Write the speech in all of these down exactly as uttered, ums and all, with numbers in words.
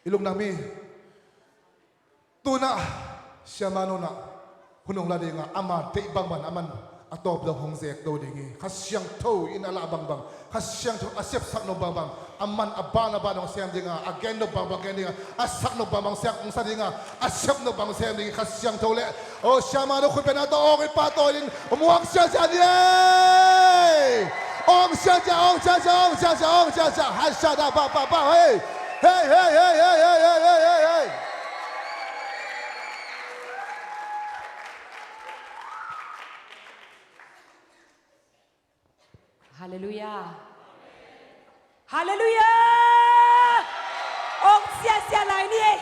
I lungdam hi. Tunah siamah nunah hun hong la dingah, ama deih bangbang aman a tawp dong hong zek do ding hi. Kha Siangtho in a lah bangbang, Kha Siangtho a sepsak nop bangbang, aman a ban a ban hong sem dingah, a gen nop bangbang gen dingah, a sak nop bangbang siang hong sa dingah, a sep nop bang sem ding hi. Kha Siangtho le, o siamah nu khut bengna tawh awng in pahtawi in, muak siasia ni ei. Awng siasia, awng siasia, awng siasia, awng siasia. Hai siasia, pa pa pa, hei. Hei, hei, hei, hei. Halleluiah. Halleluiah. Awng siasia lai ni ei.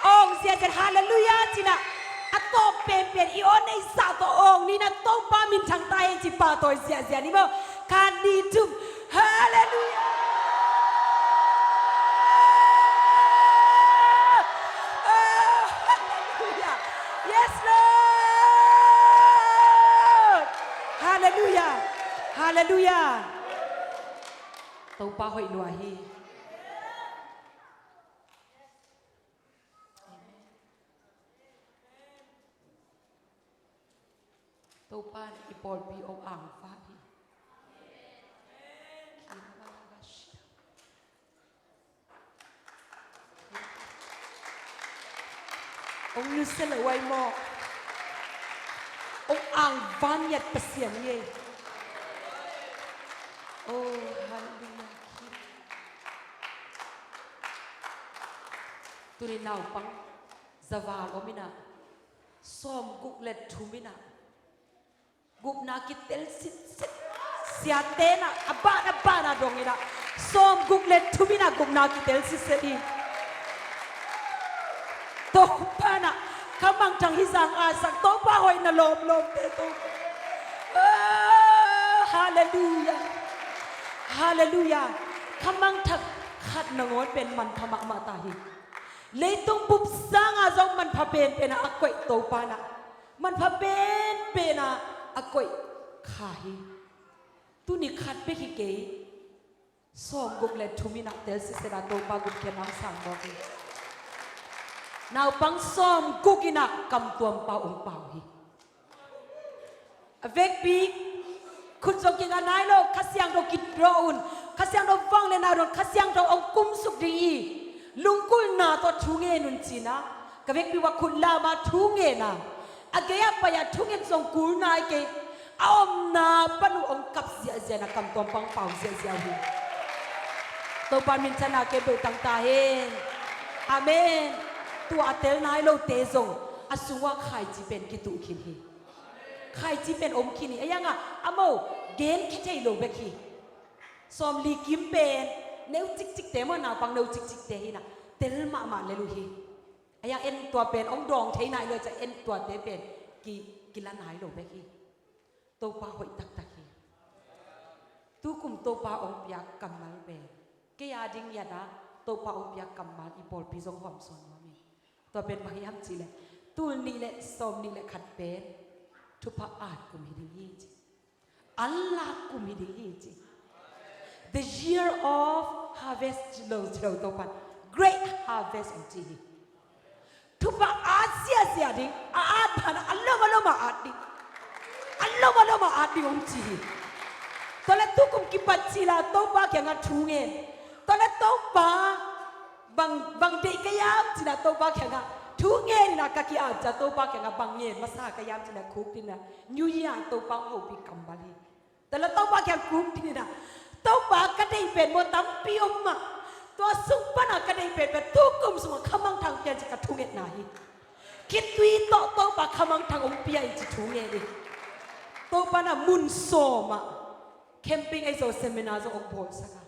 Awng siasia, halleluiah ci-in ah, a tawp penpen i aw neihsa tawh awng ni-in ah, Topa minthang ta hen ci pahtawi siasia ni maw. Khat, nih, thum. Halleluiah. Oh, halleluiah. Yes, Lord. Halleluiah. Halleluiah. Topa hoih lua hi. Topa in i pawlpi hong angvan hi. Hong nusia lo ai maw? Hong angvan ngiat Pasian hi ei. Oh, halleluiah. Tuni naupang zaval om in ah, sawmguk le thum in ah, gupna kitel sitset. Siate in ah a ban a ban a dong in ah, sawmguk le thum in ah gupna kitel sitset hi. Topa in ah kha mangthang hih zah hong atsak, Topa hoihna lawmlawmte, Topa. Oh, halleluiah. Halleluiah. Kha mangthang khat nangawn pen manpha mahmah ta hi. Leitung bup sangah zong manpha penpen ah a koih Topa in ah, manpha penpen ah a koih kha hi. Tuni khat bek hi kei, sawmguk le thum in ah tel sitset ah Topa gupkhiatna hong sang mawk hi. Naupang sawmguk in ah kamtuam pau hong pau hi. A vekpi khut zong kinga nai lo, Kha Siangtho kidraw un, Kha Siangtho vangliatna un, Kha Siangtho hong kumsuk ding hi. Lungkulna tawh thu ngen un ci-in ah, ka vekpi uh a khut lam a thu ngen a, a gei a pai a thu ngen zong kul nai kei. A omna pan uh hong kap ziahziah in ah kamtuam pau hong pau ziahziah uh hi. Topa minthanna khempeuh tang ta hen. Amen. Tua a tel nai lote zong a sung uah khaici pen kituh khin hi. Khaici pen om khin hi. A yang ah a mo gen khe thei lo bek hi. Sawmli kim pen neu cikcikte maw, naupang neu cikcikte hi in ah, tel mahmah lel uh hi. A yang en tua pen hong dawng thei nai lo, ca en tuate pen ki, kila nai lo bek hi. Topa hoih taktak hi. Tukum Topa hong piak kammal pen kei a ding ngiat ah, Topa hong piak kammal i pawlpi zong hawmsawn nuam hi. Tua pen bang hiam cih leh, tul nih le sawmnih le khat pen thupha at kum hi ding hi ci. An lak kum hi ding hi ci. The year of harvest ci lo, ci lo Topa in. Great harvest hong ci hi. Thupha at ziahziah ding, a at dan a lom a lom a at ding. A lom a lom a at ding hong ci hi. Tua leh tukum kipat cil a Topa kiangah thu ngen. Tua leh Topa, bang, bang deih ka hiam ci-in ah Topa kiangah thu ngen in ah ka ki-at ciang Topa kiangah bang ngen masa ka hiam ci-in ah khukdin ah, New Year Topa hopih kammal hi. Tua leh Topa kiang khukdin in ah, Topa, ka deih pen maw tampi om mah. Tua sung pan ah ka deih pen pen tukum sungah kha mangthang pia in ci ka thungetna hi. Khitui tawh Topa kha mangthang hong pia in ci thungen hi. Topa in ah mun sawm ah camping, ahi zong seminar zong hong bawlsak a,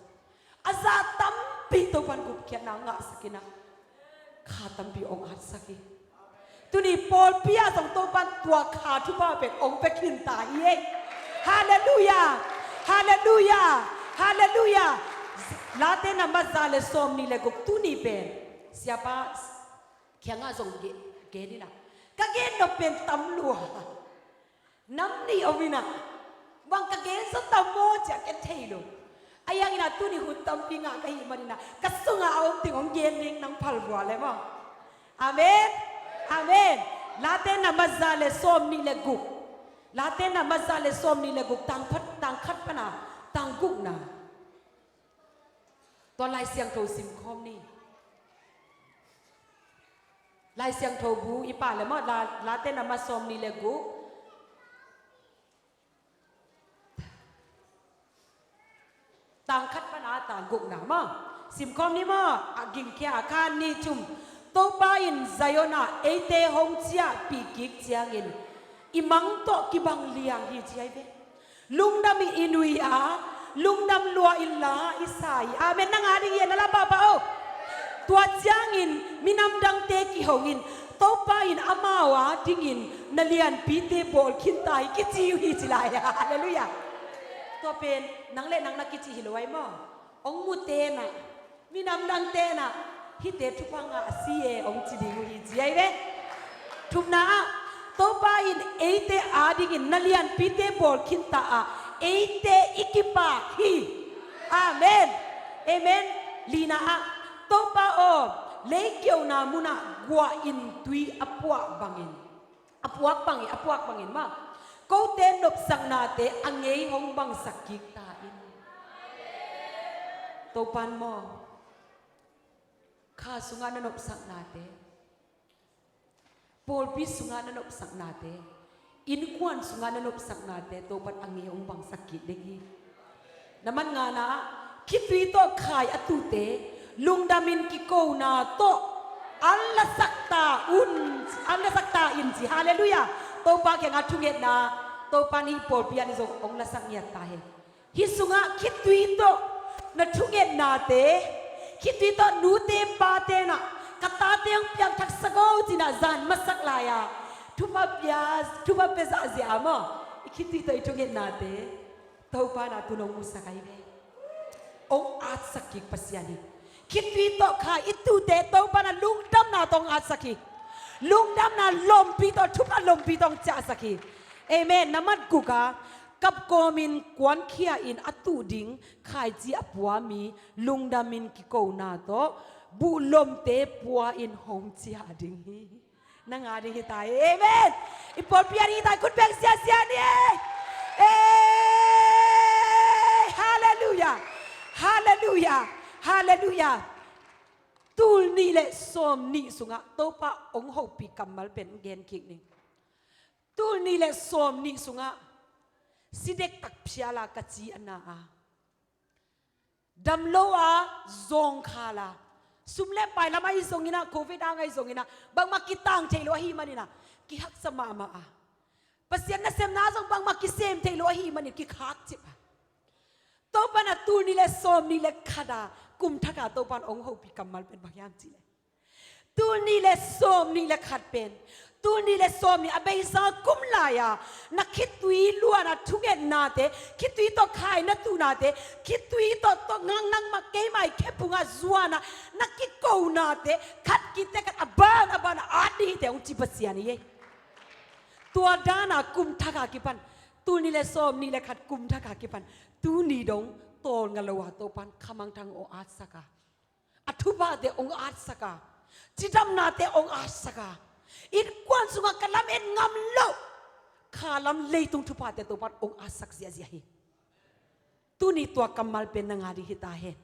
a zah tampi Topa in gupkhiatna ngahsak in ah, kha tampi hong atsak hi. Tuni pawlpi ah zong Topa in tua kha thupha pen hong pia khin ta hi ei. Halleluiah. Halleluiah. Halleluiah. Late in ah mat za le sawmnih le guk, tuni pen Siapa kiangah zong gen, gen in ah, ka gen nop pen tam lua. Nam nih om in ah, bang ka gen zaw tam maw ci-a ka thei lo. A iang inah tuni hun tampi ngah ka hih maninah ka sungah a om ting hong gen ding nang phalvua le maw? Amen. Amen. Late na maza le sawm nih le guk. Late na maza le sawm nih le guk, tang phat, tang khat pana tang gukna. Tua Lai Siangtho simkhawm ni. Lai Siangtho bu i pah le maw, la, Late na ma sawm nih le guk. Tang khat pana tang gukna maw. Simkhawm ni maw, a gingkhia a khan ni thum. Topa in Zion ah eite hong ciahpih kik ciangin i mang tawh kibang liang hi ci ahi ve. Lungdam i nui a, lungdam lua inla i sa hi. Amen. Nang a ding hi a na la pahpah o. Tua ciangin minam dangte kihongin Topa in amau a dingin na lianpite bawl khinta hi kici uh hi ci lai. Halleluiah. Tua pen nang le nang na kici hi lo ai maw? Hong mute na, minam dangte na, hihte thupha ngah a si e hong ci ding uh hi ci ahi ve. Thumna ah Topa in eite a dingin na lianpite bawl khinta ah eite i kipak hi. Amen. Amen. Lina ah Topa aw, lei kiona munah guah in tui a puak bangin, a puak bangin, a puak bangin mah kote nopsaknate a ngei hong bangsak kik ta in. Topan maw, kha sungah na nopsaknate, pawlpi sungah na nopsaknate, innkuan sungah na nopsaknate Topan a ngei hong bangsak kik ding hi. Na man ngana ah khitui tawh khai a tuhte lungdamin kikona tawh an lasak ta un, an lasak ta in ci. Halleluiah. Topa kiangah thungetna Topan hih pawlpi ah ni zong hong lasak ngiat ta hen. Hih sungah khitui tawh na thungetnate, khitui tawh nute pate nah ka tate hong piangthaksak o cinah zan masak lai-a thupha pia, thupha pia zahzia maw? I khitui tawh i thungetnate Topa nah tun hong musak ahi ve. Hong atsak kik Pasian hi. Khitui tawh kha i tuhte Topa nah lungdamna tawh hong atsak hi. Lungdamna lompi tawh, thupha lompi tawh hong ciahsak hi. Amen. Na mat guk ah kapkawmin kuankhia in a tuh ding khaici a pua mi lungdamin kikona tawh buhlomte pua in hong ciah ding hi. Na nga ding hi ta hi. Amen. I pawlpi a ding hi ta hi. Khut beng siasia ni. Ei, halleluiah. Halleluiah. Halleluiah. Tul nih le sawm nih sungah Topa hong hopih kammal pen gen kik ning. Tul nih le sawm nih sungah si dektak phiala ka ci a na a, dam lo a, zawngkhal a, sum le pai lam ahi zongin ah, covid ang ahi zongin ah, bangmah kitang thei lo ahi manin ah kihaksa mahmah a, Pasian nasemna zong bangmah kisem thei lo ahi manin kikhakcip a, Topa nah tul nih le sawm nih le khat a kum thak a Topa nah hong hopih kammal pen bang hiam cih leh, tul nih le sawm nih le khat pen, tul nih le sawm nih a beisa kum lai-a na khitui luan a thungetnate, khitui tawh khai na tuhnate, khitui tawh, tawh ngang nangmah keimah i khephung ah zuan a na kikonate khat kite khat a ban a ban a at ding hi te hong ci Pasian hi ei. Tua dan a kum thak a kipan, tul nih le sawm nih le khat kum thak a kipan, tuni dong tawlnga lo a Topa in khamangthang hong atsak a, a thuphate hong atsak a, cidamnate hong atsak a, innkuan sungah ka lamet ngam loh kha lam leitung thuphate Topa in hong atsak ziahziah hi. Tuni tua kammal pen na nga ding hi ta hen.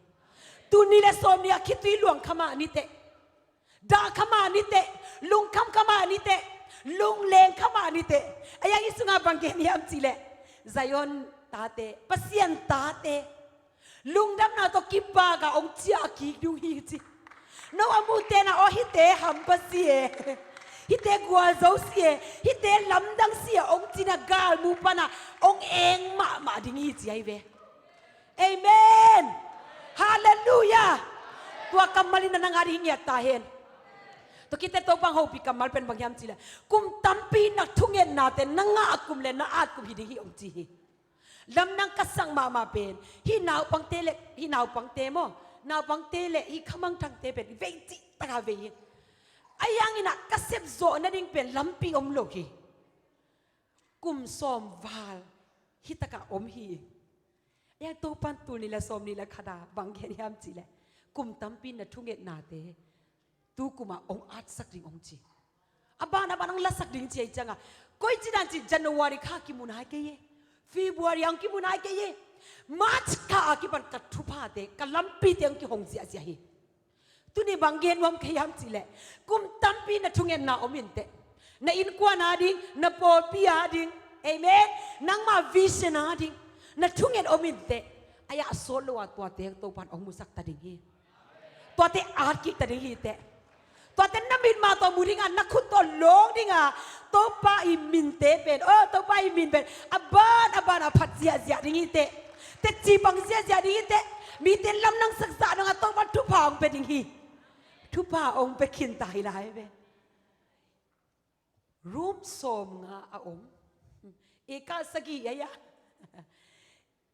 Tul nih le sawm nih a khitui luang kha mah ni teh, dah kha mah ni teh, lungkham kha mah ni teh, lungleng kha mah ni teh. A iang hih sungah bang gen hiam cih leh, Zion tate, Pasian tate, lungdamna tawh kipak a hong ciah kik ding hi ci. No a muhte na aw, hihte hampa si e, hihte gualzo si e, hihte lamdang si e hong cih na galmu pan a hong eng mahmah ding hi ci ahi ve. Amen. Halleluiah. Tua kammal in na nga ding hi ngiat ta hen. Tua khit teh Topa hong hopih kammal pen bang hiam cih leh, kum tampi na thungetnate na ngah kum le na at kum hi ding hi hong ci hi. Lamdang ka sak mahmah pen hih naupangte le, hih naupangte maw, naupangte le hih khamangthangte pen vei cihtak a vei hi. A iang in ah ka sepzawh nading pen lampi om lo hi. Kum sawm val hih tak a om hi. Ei, Topan tul nih le sawm nih le khat a bang gen hiam cihleh, kum tampi na thungetnate tu kumah hong atsak ding hong ci. A ban a ban hong lasak ding ci ahih ciangah, koici dan cih January kha kimu nai kei e, February hong kimu nai kei e, March kha a kipan ka thuphate, ka lampite hong kihong ziahziah hi. Tuni bang gen nuam ka hiam cihleh, kum tampi na thungetna om inteh. Na innkuan ading, na pawlpi ading, amen, nangmah vision ading na thunget om inteh. Ai-ah a sawt lo a tuate Topan hong musak ta ding hi. Tuate at kik ta ding hi teh. Tuate na mit mah tawh mu ding a, na khut tawh lawng ding a, Topa i minte pen, oh, Topa i min pen a ban a ban a phat ziahziah ding hi teh. Teci pang ziahziah ding hi teh. Mite lamdang sak zah dong a Topan thupha hong pia ding hi. Thupha hong pia khin ta hi lai ve. Room sawmnga a om. Eka sagih a ia.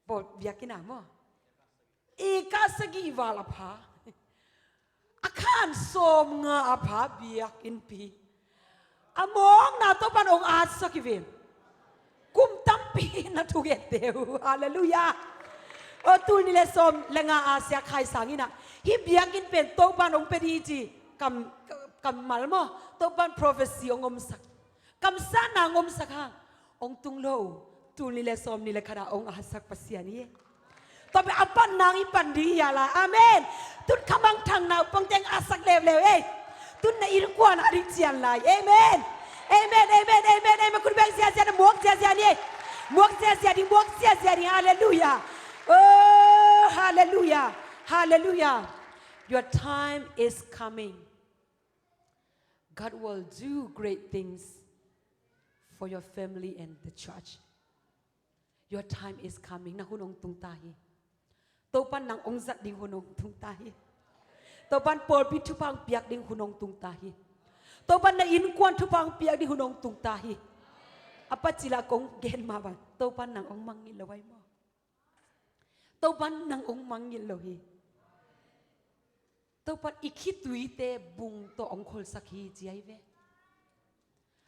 Bawl biakinn ah maw. Eka sagih val a pha. A khan sawmnga a pha biakinnpi. A mawkna Topan hong atsak hi ve. Kum tampi na thungette uh. Halleluiah. Oh, tul nih le sawm le nga a Sia Khai Sang in ah, hih biakinn pen Topan hong pia ding hi ci. Kam, kammal maw. Topan prophecy hong omsak. Kamsanna hong omsak hang, hong tung lo uh. Tul nih le sawm nih le khat ah hong atsak Pasian hi. Tua pen a pan nang i pan ding hi a lai. Amen. Tun khamangthangna uh pangteng atsak leuleu ei. Tun na innkuan ading cian lai. Amen. Amen, amen, amen, amen. Khut beng ziahziah, na muak ziahziah ni ei. Muak ziahziah ding, muak ziahziah ding. Halleluiah. Oh, halleluiah. Halleluiah. Your time is coming. God will do great things for your family and the church. Your time is coming. Na hun hong tung ta hi. Topan nang hong zat ding hun hong tung ta hi. Topan pawlpi thupha hong piak ding hun hong tung ta hi. Topan na innkuan thupha hong piak ding hun hong tung ta hi. A pa cila kong gen mah bang, Topan nang hong mangngilh lo ahi maw. Topan nang hong mangngilh lo hi. Topan i khituite bung tawh hong kholsak hi ci ahi ve.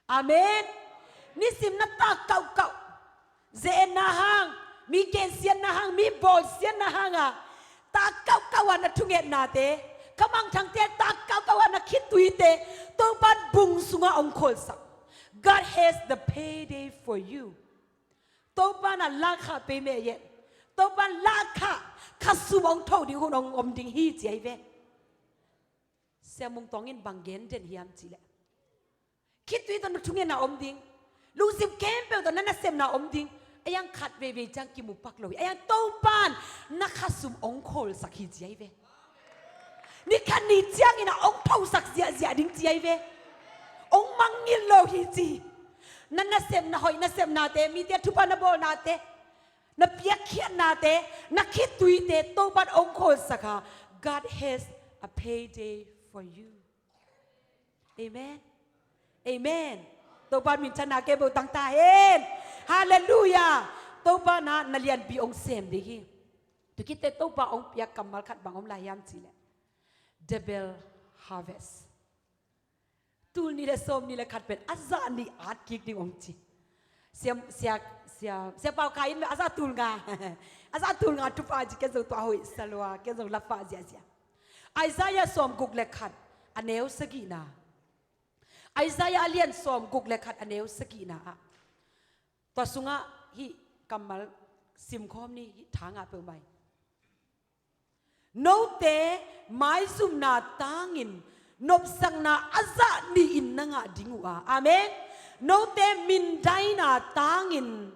Amen. Nisim na tak kauhkauh, ze-etna hang, mi gensiatna hang, mi bawlsiatna hang a tak kauhkauh a na thungetnate, khamangthangte tak kauhkauh a na khituite Topan bung sungah hong kholsak. God has the payday for you. Topan a lakkhah pay meh yet. Topan lakkhah khasum hong tho ding hun hong om ding hi ci ahi ve. Sia Mung Tawng in bang gen den hiam cihleh, khitui tawh na thungetna om ding. Lungsim khempeuh tawh na nasepna om ding. A iang khat veivei ciang kimu pak lo hi. A iang Topan na khasum hong kholsak hi ci ahi ve. Ni khat ni ciangin a hong thosak ziahziah ding ci ahi ve. Hong mangngilh lo hi ci. Na nasepna hoih nasepnate, mite thupha na bawlnate, na piakkhiatnate, na khituite Topan hong kholsak a. God has a payday for you. Amen. Amen. Topan minthanna kei bo tang ta hen. Halleluiah. Topan a na lianpi hong sem ding hi. Tua khit teh Topa hong piak kammal khat bang om lai hiam cihleh, double harvest. Tul nih le sawm nih le khat pen a zah nih at kik ding hong ci. Sia, sia, sia, sia Pau Khai in a zah tul nga, a zah tul nga thupha ci, ken zong tua hoih sa lua, ken zong lapah ziahziah. Isaiah sawmguk le khat a neu sagihna. Isaiah a lian sawmguk le khat a neu sagihna ah, tua sungah hih kammal simkhawm ni, hih tha ngah peuhmah hi. Note maizumna tangin nopsakna a zah nihin na ngah ding uh a. Amen. Note mindaina tangin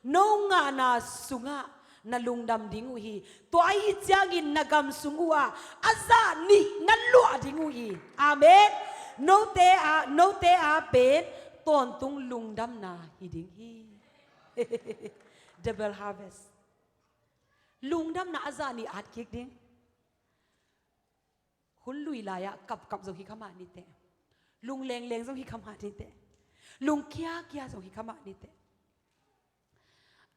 no ngahna sungah na lungdam ding uh hi. Tua ahi ciangin na gam sung uhah a zah nih na luah ding uh hi. Amen. Note a, note a pen tawntung lungdamna hi ding hi. Double harvest. Lungdamna a zah nih at kik ding. Hun lui lai-ah kapkap zong hi kha mah ni teh. Lunglengleng zong hi kha mah ni teh. Lungkiakia zong hi kha mah ni teh.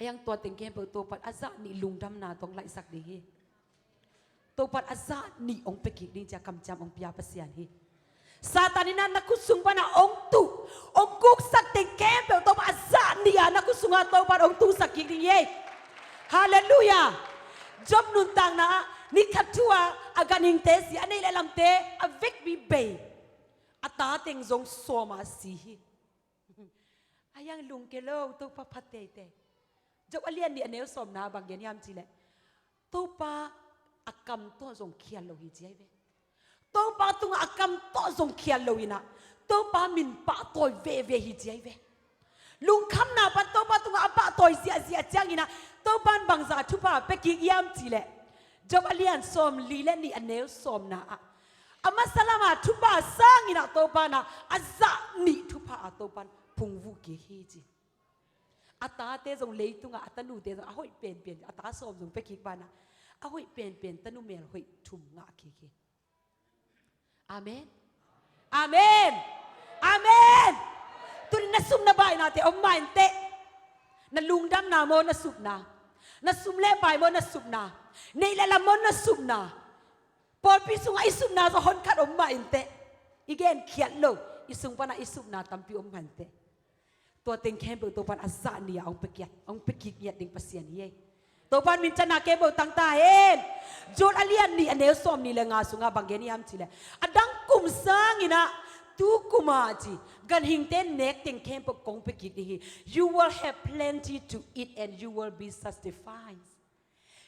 A iang tua teng khempeuh Topan a zah nih lungdamna tawh hong laihsak ding hi. Topan a zah nih hong pia kik ding ci-a kamciam hong pia Pasian hi. Satan in a na khut sung pan a hong tuh, hong kuksak teng khempeuh Topan a zah nih a na khut sungah Topan hong tungsak kik ding hi. Halleluiah. Job nuntakna ah ni khat thu-a a ganhingte si, a neih le lamte a vekpi bei, a ta teng zong sawm a si hi. A hiang lungke lo, Topa phat teitei. Job a lian nih a neu sawmna bang gen hiam cih leh, Topa a kam tawh zong khial lo hi ci ahi ve. Topa tungah a kam tawh zong khial lo in ah, Topa min pahtawi veve hi ci ahi ve. Lungkhamna pan Topa tungah a pahtawi ziahziah ciangin ah, Topa in bangzah thupha pia kik hiam cih leh, Job a lian sawmli le nih a neu sawmna ah, a masa lama thupha sangin ah Topa in ah a zah nih thupha a Topa in phungvuh kik hi ci. A tate zong leitungah, a tanute zong a hoih penpen, a ta sawm zong pia kik banah, a hoih penpen tanu melhoih thum ngah kik hi. Amen. Amen. Amen. Tuni na sum na bainate om mah inteh. Na lungdamna maw na supna? Na sum le pai maw na supna? Neih le lam maw na supna? Pawlpi sungah i supna zong honkhat om mah inteh. I genkhiat lo, i sung panah i supna tampi om mah inteh. Tua teng khempeuh Topa in a zah nih a hong pia kiat, hong pia kik ngiat ding Pasian hi ei. Topa in minthanna khempeuh tang ta hen. Job a lian nih a neu sawmnih le nga sungah bang gen hiam cih leh, a dang kum sangin ah tu kum a ci, ganhingte nek teng khempeuh kong pia kik ding hi. You will have plenty to eat and you will be satisfied.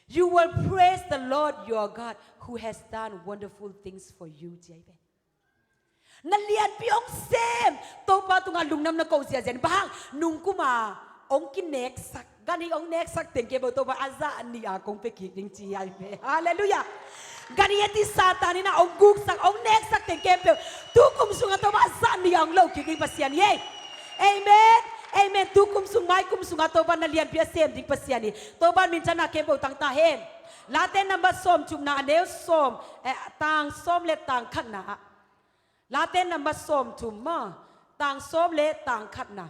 You will praise the Lord your God who has done wonderful things for you, ci ahi ve. Na lianpi hong sem Topa tungah lungdam na koh ziahziah in, bang hang, nungkum a hong kineksak, ganhing hong neksak teng khempeuh Topa a zah nih a kong pia kik ding ci ahi ve. Halleluiah. Ganhing a ti Satan in ah hong guksak, hong neksak teng khempeuh tu kum sungah Topa a zah nih a hong lo kik ding Pasian hi ei. Amen. Amen. Tu kum sung, mai kum sungah Topa in na lianpi a sem ding Pasian hi. Topa in minthanna khempeuh tang ta hen. Late number sawmthumna a neu sawm, eh, tang sawm le tang khatna ah. Late number sawmthum maw, tang sawm le tang khatna.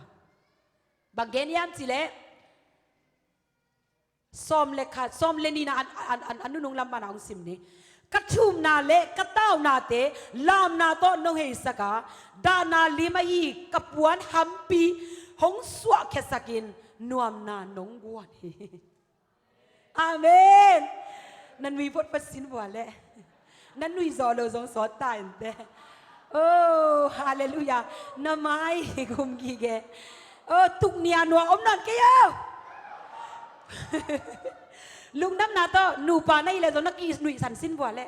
Bang gen hiam cih leh, sawm le khat, sawm le nihna an, an, an, an nunung lam banah hong sim ni. Ka thumna le ka taunate lamna tawh nong heisak a, dahna lim ahi ka puan hampi hong suahkhiatsakin nuamna nong guan hi. Amen. Na nui photphot sin vua leh. Na nui zawh lo zong sawt ta inteh. Oh, halleluiah. Na mai gum gige. Oh, tuknia nua om nawn kei o. Lungdamna tawh nupa na hih leh zong na kinuihsan sin vua leh.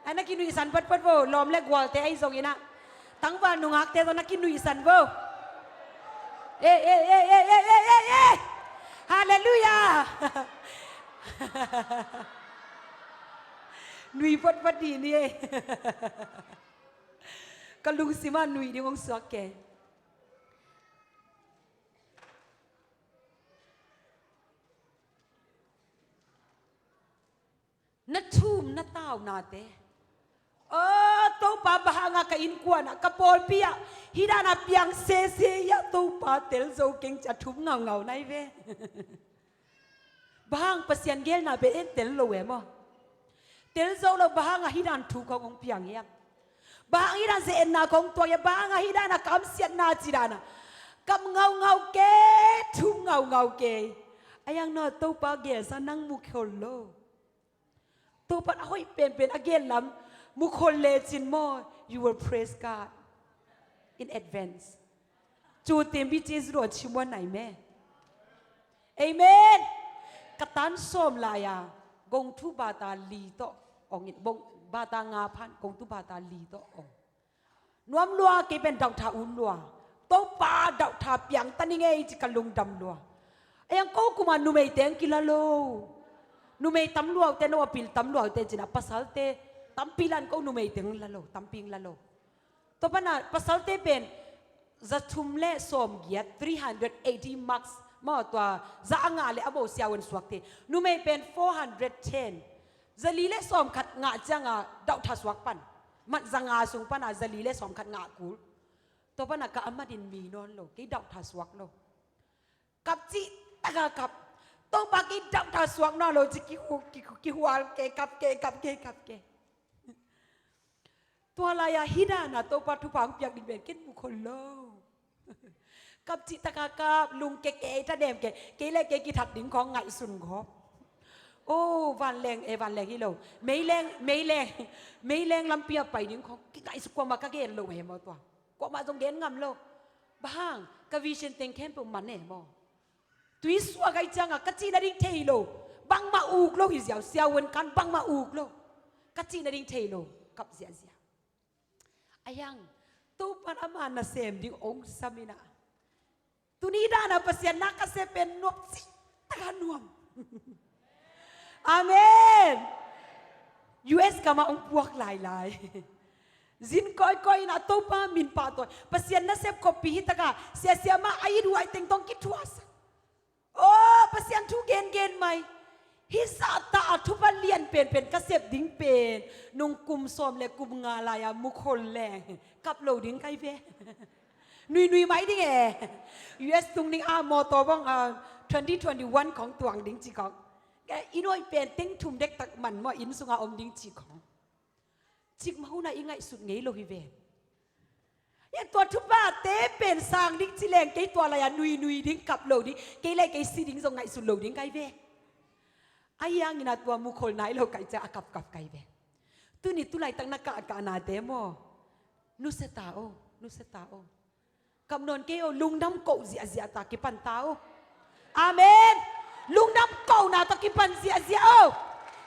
Ai, na kinuihsan patpat vo, lawm le gualte ahi zongin ah. Tangval nungakte zong na kinuihsan vo. Eh, eh, eh. Halleluiah. Nui patpat dih ni ei. Ka lungsim ah nui ding hong suak kei. Na thum na taunate. Oh, Topa, bang hangah ka innkuan ah, ka pawlpi ah hih dan a piang sese hi ah, Topa, tel zo keng, ci a thum ngaungau na hi ve. Bang hang Pasian geelna pen en tel lo e maw? Tel zo lo, bang hangah hih dan thu kong hong piang hiam? Bang hang hih dan ze-etna kong tuak hiam? Bang hangah hih dan a kamsiatna ci dan a kam ngaungau kei, thum ngaungau kei. A hiang naw, Topa geelsa nang mukhol lo. Topa in a hoih penpen a geel lam mukhol lecin maw, you will praise God in advance. Cu timbi ci zudo cimuan nai me. Amen. Ka tan sawm lai-a gong thu bata li tawh ong in, bong, bata nga phan gong thu bata li tawh ong. Nuam lua, kei pen dauhtha um lua. Topa, dauhtha piang ta ning ei, ci ka lungdam lua. A hiang ko kuma numei teng kila lo. Numei tam luaute, no a pil tam luaute cin a, pasalte tampi lan ko, numei teng la lo, tampi la lo. Tua pana pasalte pen za thum le sawm giat, three hundred eighty marks, maw, tua za a ngah le a bo siavuan suakte. Numei pen four hundred ten. Za li le sawm khat ngah cianga dauhtha suak pan. Mat za nga sung pana za li le sawm khat ngah kul. Tua pana ka a matin mi nawn lo, kei dauhtha suak lo. Kap cih taka kap. Topa, kei dauhtha suak nawn lo ci kihu-, kihu-, kihual kei, kap kei, kap kei, kap kei. Tua lai-a hih dana Topa thupha hong piak ding pen ken mukhol lo. Kap cih taka kap, lungke kei, tadem kei, kei le kei kithat ding khawng ngaihsun khawng. Oh, vanleng, eh, vanleng hi lo. Meileng, meileng, meileng lampi a pai ding khong kingaihsut, kuamah ka gen lo e maw tua. Kuamah zong gen ngam lo. Bang hang, ka vision teng khempeuh man e maw. Tuisuak ahih ciangah ka cih nading thei lo. Bangmah uk lo hi ziau, siavuan kan bangmah uk lo. Ka cih nading thei lo. Kap ziahziah. Ahi hang, Topan ama nasem ding ong sam in ah. Tuni dan a Pasian na ka sep pen nuam cih tak a nuam. Amen. U S gam ah ong puak lailai. Zin kawikawi in ah Topa min pahtawi. Pasian nasep khoppi hi tak a, siasia mah a it huai teng tawh kithuahsak. Oh, Pasian thu gengen mai. Hih zahta a thupha lian penpen ka sep ding pen nung kum sawm le kum nga lai-a mukhol leng kap lo ding kai ve. Nuinui mai ding e. U S tung ding a mawtaw bang a twenty twenty-one khong tuang ding ci khong. Ka inn hoih pen teng thum dektak man maw inn sunga om ding ci khong. Cikmah hunah i ngaihsut ngei lo hi ve. Hia tua thuphate pen sang ding ci leng kei tua lai-a nuinui ding kap lo ding, kei lai kei si ding zong ngaihsut lo ding kai ve. Ahi hangin ah tua mukhol nai lo kai ciang a kapkap kai ve. Tuni tulaitak na kahkahnate maw? Nusia ta o, nusia ta o. Kap nawn kei o, lungdam koh ziahziah ta kipan ta o. Amen. Lungdam kohna tawh kipan ziahziah o.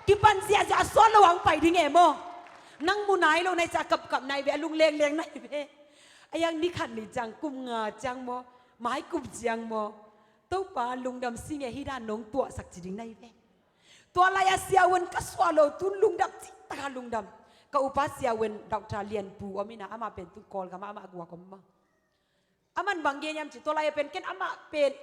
Kipan ziahziah a suak lo hong pai ding e maw. Nang mu nai lo nai ciang a kapkap nai ve, a lunglengleng nai ve. Ahi hang ni khat ni ciang, kum nga ciang maw, mai kum ciang maw, Topa lungdam sing e, hih dan nong tuahsak ci ding nai ve. Tua lai-a siavuan ka suah lo, tun lungdam cih tak a lungdam. Ka upa siavuan Doctor Lian Pu om in ah, amah pen tun Kawlgam ah amah a guak om maw. Aman bang gen hiam cih, tua lai-a pen ken amah pen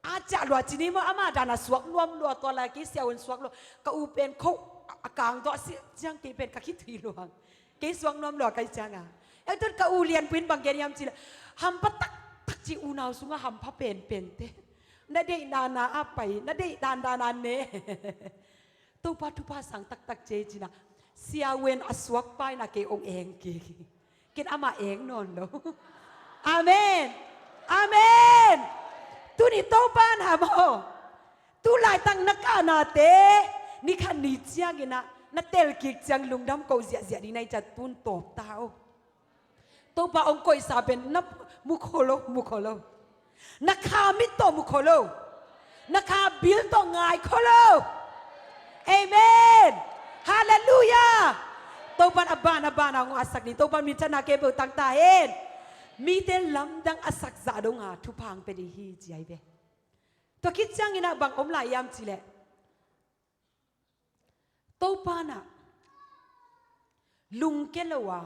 a ciah lua ci ni maw, amah dan a suak nuam lua, tua lai-a kei siavuan suak lua. Ka u pen khoh a kang tawh a silh ciang kei pen ka khitui luang. Kei suak nuam lua kai ciang a. Eng tun ka u Lian Pu in bang gen hiam cih leh, hampha taktak ci, unau sungah hampha penpente. Na deih nana a pai, na deih dandan a ne. Topa thupha sang taktak ci hi ci-in ah, siavuan a suakpa in ah kei ong eng kik. Ken amah eng nawn lo. Amen. Amen. Tuni Topa in ham aw. Tulaitak na kahnate, ni khat ni ciangin ah, na tel kik ciang lungdam koh ziahziah ding na hih ciang tun tawp ta o. Topa ong koihsa pen na mukhol lo, mukhol lo. Na kha mit tawh mukhol lo. Na kha bil tawh ngaikhol lo. Amen. Halleluiah. Topan a ban a ban a ong a sak ni. Topan minthanna kei beuh tang ta hen. Mite lamdang a sak zah dong a thupha ong pia ding hi ci ahi ve. Tua khit ciangin ah bang om lai hiam cih leh, Topa in ah lungkia lo a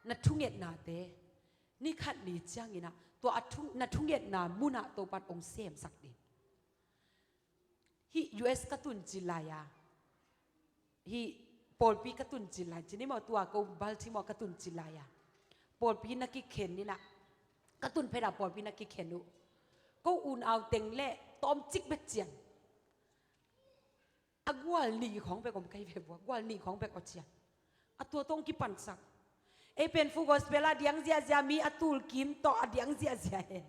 na thungetnate, ni khat ni ciangin ah tua a thu, na thungetna munah Topa in ong semsak ding. Hih U S ka tun cil lai-a, hih pawlpi ka tun cil lai, ci ni maw, tua ko Baltimore ka tun cil lai-a, pawlpi na kikhen in ah, ka tun phet a pawlpi na kikhen uh. Ko unau teng le tawmcik bek cian. A gual nih khawng bek om kei ve bua, gual nih khawng bek aw cian. A tua tawh ong kipansak. Ei pen Full Gospel a diang ziahziah, mi a tul kim tawh a diang ziahziah hen.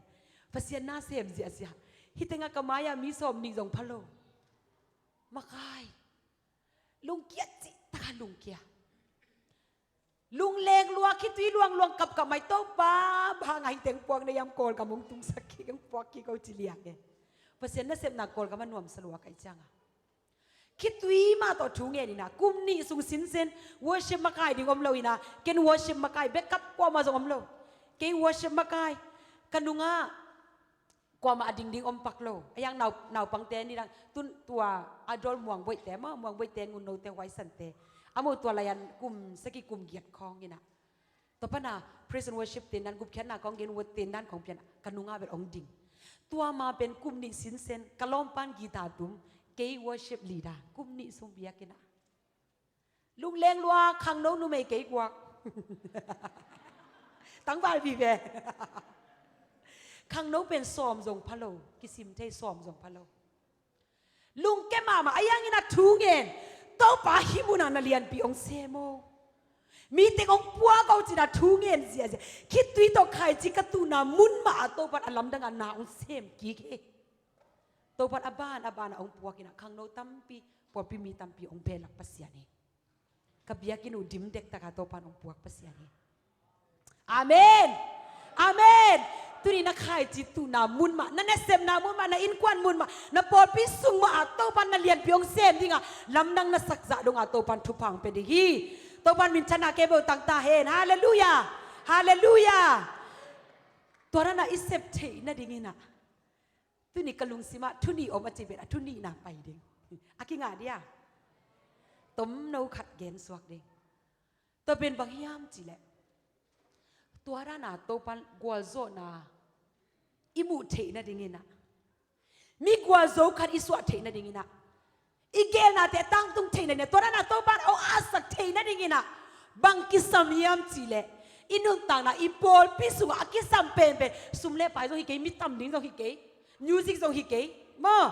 Pasian na sem ziahziah. Hih tengah ka mai-ah mi sawm nih zong pha lo. Makai. Lungkia cih tak a lungkia. Lungleng lua, khitui luangluang kapkap mai, Topa, bang hang a hih teng puak na hiam, Kawlgam ong tungsak kik, ong puak kik o ci liang e. Pasian nasepna Kawlgam a nuamsa lua ka hih ciang a. Khitui mah tawh thu ngen in ah, kum nih sung sinsen worship makai ding om lo in ah, ken worship makai backup kuamah zong om lo. Kei worship makai, ka nungah kuamah a dingding om pak lo. Ahi hang nau, naupangte nidang, tun tua adult muangboihte maw, muangboihte, ngunnote, huaisante. Amau tua lai-an kum sagih kum giat khawng in ah. Tua pan a praise and worship tendan, gupkhiatna khawng, gen word tendan khawng pian ka nungah bel ong ding. Tua ma pen kum nih sinsen, ka lawmpan guitar tum, kei worship leader, kum nih sung biakinn ah. Lungleng lua, khangno numei kei guak. Tangval vive. Khangno pen sawm zong pha lo, kisim thei sawm zong pha lo. Lungke mahmah, ahi hangin a thu ngen, Topa hih munah na lianpi ong sem o. Mi teng ong puak o cin a thu ngen ziahziah. Khitui tawh khaici ka tuhna mun mah ah Topa in a lamdang a na ong sem kik hi. Topan a ban a ban a hong puak in ah khangno tampi, pawlpi mi tampi hong behlap Pasian hi. Ka biakinn uh dim dektak a Topan hong puak Pasian hi. Amen. Amen. Tuni na khaici tuhna mun mah, na nasepna mun mah, na innkuan mun mah, na pawlpi sung mah ah Topan na lianpi hong sem ding a lamdang na sak zah dong a Topan thupha hong pia ding hi. Topan minthanna kem uh tang ta hen. Halleluiah. Halleluiah. Tua dan a i sep theih nading in ah, tuni ka lungsim ah thu nih om a ci pen a thu nihna pai ding. A kingah dia. Tomno khat gen suak ding. Tua pen bang hiam cih leh, tua dan a Topan gualzawhna i muh theih nading in ah, mi gualzo khat i suah theih nading in ah, i geelnate tangtung theih nading in ah, tua dan a Topan hong atsak theih nading in ah, bang kisam hiam cih leh, i nuntakna, i pawlpi sungah a kisam penpen, sum le pai zong hi kei, mi tam ding zong hi kei, music zong hi kei maw,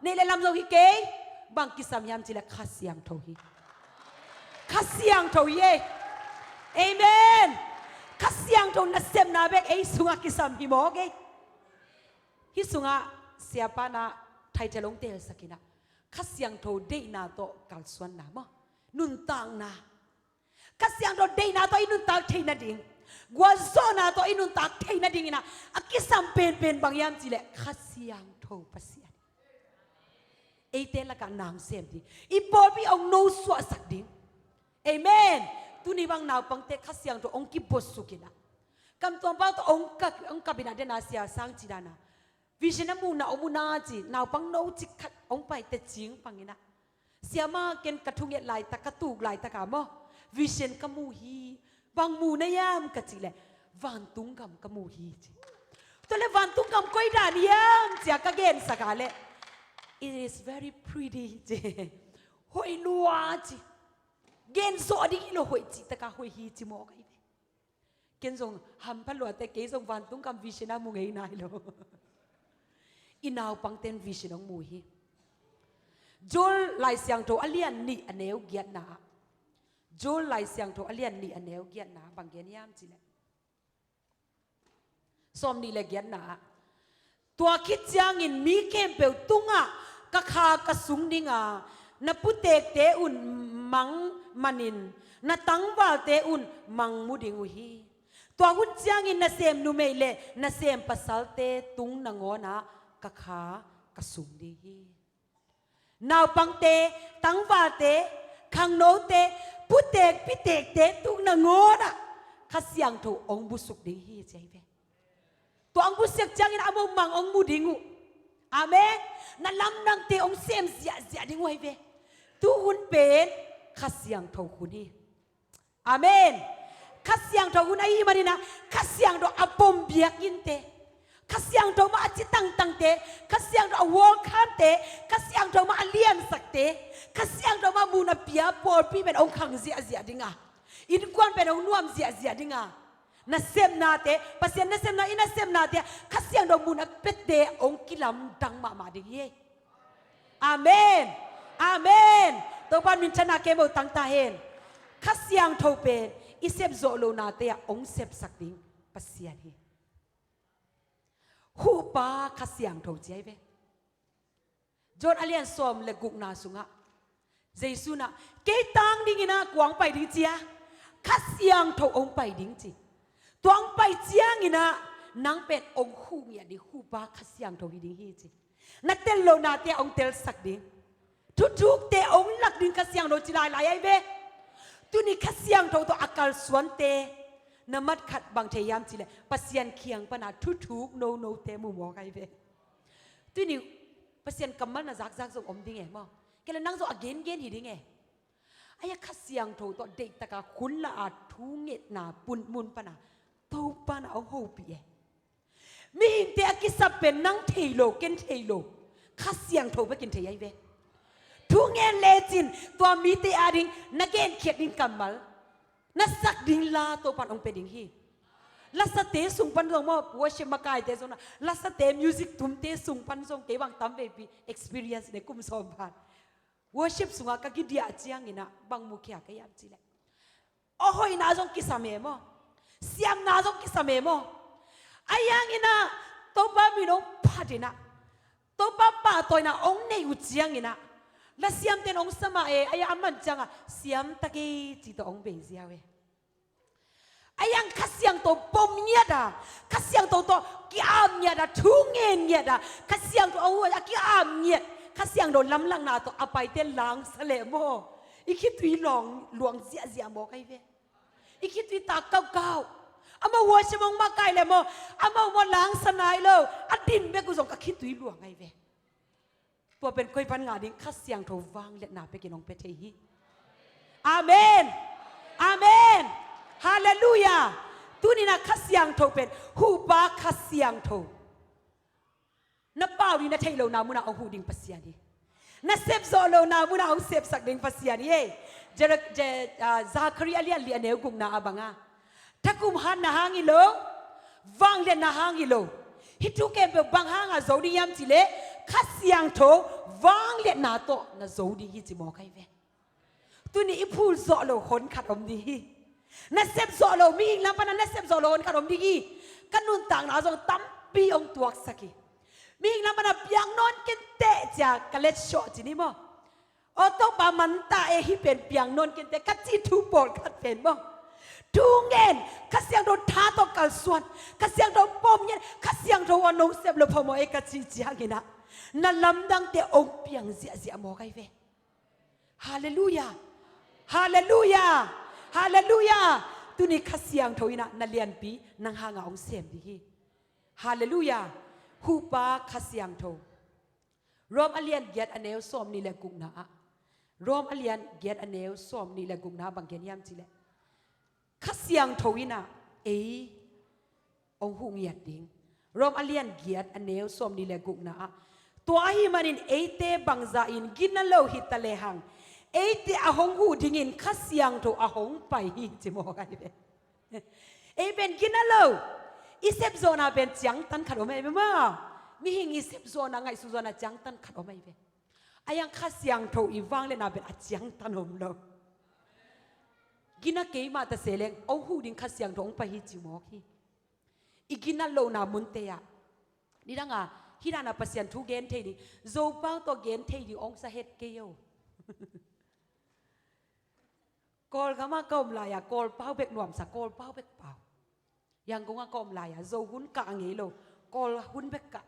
neih le lam zong hi kei. Bang kisam hiam cih leh Kha Siangtho hi. Kha Siangtho hi ei. Amen. Kha Siangtho nasepna bek ei sungah kisam hi mawk ei. Hih sungah siapa in ah title hong telsak in ah, Kha Siangtho deihna tawh kalsuanna maw, nuntakna. Kha Siangtho deihna tawh i nuntak theih nading, gualzawhna tawh i nuntak theih nading in ah, a kisam penpen bang hiam cih leh Kha Siangtho Pasian. Eite lakah na hong sem ding, i pawlpi hong nosuahsak ding. Amen. Tuni bang naupangte Kha Siangtho hong kibuasuk in ah, kam tuam pau tawh hong kap, hong kap in ah, den a sia sang ci dan a, vision a muhna om uh na ci, naupang no cik khat hong pai tecing pang in ah, siama, ken ka thunget laitak, ka tuk laitak a maw, vision ka mu hi. Bang mu na hiam ka cih leh, vantung gam ka mu hi ci. Tua leh vantung gam koi dan hiam ci a ka gensak a leh, it is very pretty ci. Hoih lua ci. Gen zawh ding hi lo, hoih cihtak a hoih hi ci mawk ahi ve. Ken zong hampha lua teh, kei zong vantung gam vision a mu ngei nai lo. I naupangte'n vision hong mu hi. Joel Lai Siangtho a lian nih a neu giatna ah, Joel Lai Siangtho a lian nih a neu giatna ah bang gen hiam cih leh, sawm nih le giatna ah, tua khit ciangin mi khempeuh tungah ka kha ka sung ding a, na putekte un mang manin, na tangvalte un mang mu ding uh hi. Tua hun ciangin nasem numei le nasem pasalte tung nangawnah ka kha ka sung ding hi. Naupangte, tangvalte, khangnote, putek pitekte tung nangawnah Kha Siangtho hong busuk ding hi ci ahi ve. Tua hong busiak ciangin a mong mang hong mu ding uh. Amen. Na lamdangte hong sem ziahziah ding uh ahi ve. Tu hun pen Kha Siangtho hun hi. Amen. Kha Siangtho hun ahih manin ah, Kha Siangtho a pom biakinnte, Kha Siangtho mah a ci tangtangte, Kha Siangtho a welcome-te, Kha Siangtho mah a liansakte, Kha Siangtho mah mun a pia pawlpi pen hong khang ziahziah ding a, innkuan pen hong nuam ziahziah ding a, nasepnate, Pasian nasepna, i nasepnate, Kha Siangtho mun a piate hong kilamdang mahmah ding hi. Amen. Amen. Topa'n minthanna kem uh tang ta hen. Kha Siangtho pen i sep zawh lohnate ah hong sepsak ding Pasian hi. Huhpa Kha Siangtho ci ahi ve. John a lian sawm le gukna sungah Jesu in ah, kei tang dingin ah kua hong pai ding ci a, Kha Siangtho hong pai ding ci. Tua hong pai ciangin ah nang pen hong huh ngiat ding, Huhpa Kha Siangtho hi ding hi ci. Na tel lohnate hong telsak ding, thuthukte hong lak ding Kha Siangtho ci lailai ahi ve. Tuni Kha Siangtho tawh a kalsuante na mat khat bang thei hiam cih leh, Pasian kiang pana thuthuk nonote mu mawk ahi ve. Tuni Pasian kammal na zakzak zong om ding e maw? Kei le nang zong a gengen hi ding e. Ahi a Kha Siangtho tawh deihtaka hun la a thungetna pun mun pana Topa na hong hopih e. Mihingte a kisap pen nang thei lo, ken thei lo, Kha Siangtho bekin thei ahi ve. Thungen lecin tua mite ading na genkhiat ding kammal, na sak ding la Topa'n hong pia ding hi. Lasate sung pan zong maw, worship makaite zong na, lasate music tumte sung pan zong kei bang tamveipi experience ne kum sawm phan. Worship sungah ka kidiah ciangin ah bang mukhia ka hiam cih leh, a hoihna zong kisam e maw, siamna zong kisam e maw. Ahi hangin ah Topa min hong phat in ah, Topa pahtawina hong nei uh ciangin ah, la siamten hong sa mah e, a ia a man ciangah siam ta kei ci tawh hong bei ziau e. A iang Kha Siangtho pom ngiat a, Kha Siangtho tawh ki-am ngiat a, thu ngen ngiat a, Kha Siangtho a hua a ki-am ngiat, Kha Siangtho lamlahna tawh a paite langsa leh maw, i khitui luang, luang ziahziah maw kai ve. I khitui tak kaukau. Amau worship hong makaih leh maw, amau maw langsa nai lo. A din bek uh zong ka khitui luang ai ve. Tua pen koi pan ngah ding, Kha Siangtho vangliatna pekin hong pia thei hi. Amen. Amen. Halleluiah. Tuninah Kha Siangtho pen huhpa Kha Siangtho. Na pau ding na theih lohna munah hong huh ding Pasian hi. Na sepzawh lohna munah hong sepsak ding Pasian hi. Jer-, Je-, ah, Zakhari a lian li a neu gukna a banga, thakum hatna hang hi lo, vangliatna hang hi lo. Hih thu khempeuh bang hangah zo ding hiam cihleh, Kha Siangtho vangliatna tawh na zo ding hi ci mawk ai ve. Tuni i phul zawh lo hon khat om ding hi. Na sep zawh lo, mihing lam pana na sep zawh lo hon khat om ding hi. Ka nuntakna zong tampi hong tuaksak hi. Mihing lam pana piang nawn kenteh cia ka letsawh ci ni maw. Aw Topa, man ta e, hih pen piang nawn kenteh ka cih thu pawlkhat pen maw. Thu ngen, Kha Siangtho tha tawh kalsuan, Kha Siangtho pom ngen, Kha Siangtho a nong sep lo phamawh e ka cih cianginah na lamdangte hong piang ziahziah mawk ai ve. Halleluiah. Halleluiah. Halleluiah. Tuni Kha Siangtho inah na lianpi nang hangah hong sem ding hi. Halleluiah. Huhpa Kha Siangtho. Rom a lian giat a neu sawm nih le gukna ah. Rom a lian giat a neu sawm nih le gukna ah bang gen hiam cihleh, Kha Siangtho inah ei hong huh ngiat ding. Rom a lian giat a neu sawm nih le gukna ah, tua ahih manin eite bangzah in gina lo hi ta lehang, eite a hong huh dingin Kha Siangtho a hong pai hi ci mawk ai ve. Ei pen gina lo. I sepzawhna pen ciangtan khat om ai ve maw. Mihing i sepzawhna, ngaihsutzawhna ciangtan khat om ai ve. A iang Kha Siangtho i vangliatna pen a ciangtan om lo. Gina keimah ta se leng hong huh ding Kha Siangtho hong pai hi ci mawk hi. I gina lohna munte ah, nidanga hih dana Pasian thu gen thei ding, Zopau tawh gen thei ding hong sa het kei o. Kawlgamah ka om lai-a Kawlpau bek nuamsa, Kawlpau bek pau. Yangon ah ka om lai-a Zo hun kah a ngei lo, Kawl hun bek kah.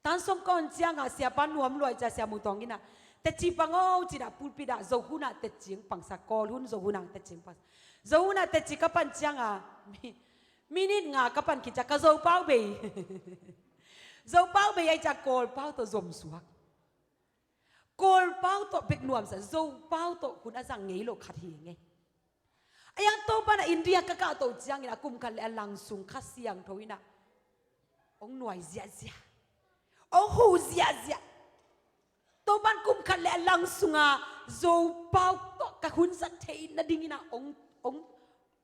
Tan sawm ka on ciangah siapa nuam luai cia Sia Mung Tawng inah, teci pang o cinah pulpit ah Zo hunah teci hong pangsak, Kawl hun Zo hunah teci hong pangsak. Zo hunah teci ka pan ciangah mi-, minit nga ka pan khit ciah ka Zopau bei. Zopau bei ai ciah Kawlpau tawh zomsuak. Kawlpau tawh bek nuamsa, Zopau tawh hun a zang ngei lo khat hi ngei. A iang Topa na India ka kahto ciangin a kum khat le a lang sung Kha Siangtho inah hong nuai ziahziah, hong huh ziahziah. Topan kum khat le a lang sunga Zopau tawh ka hun zat theih nadingin ah hong, hong,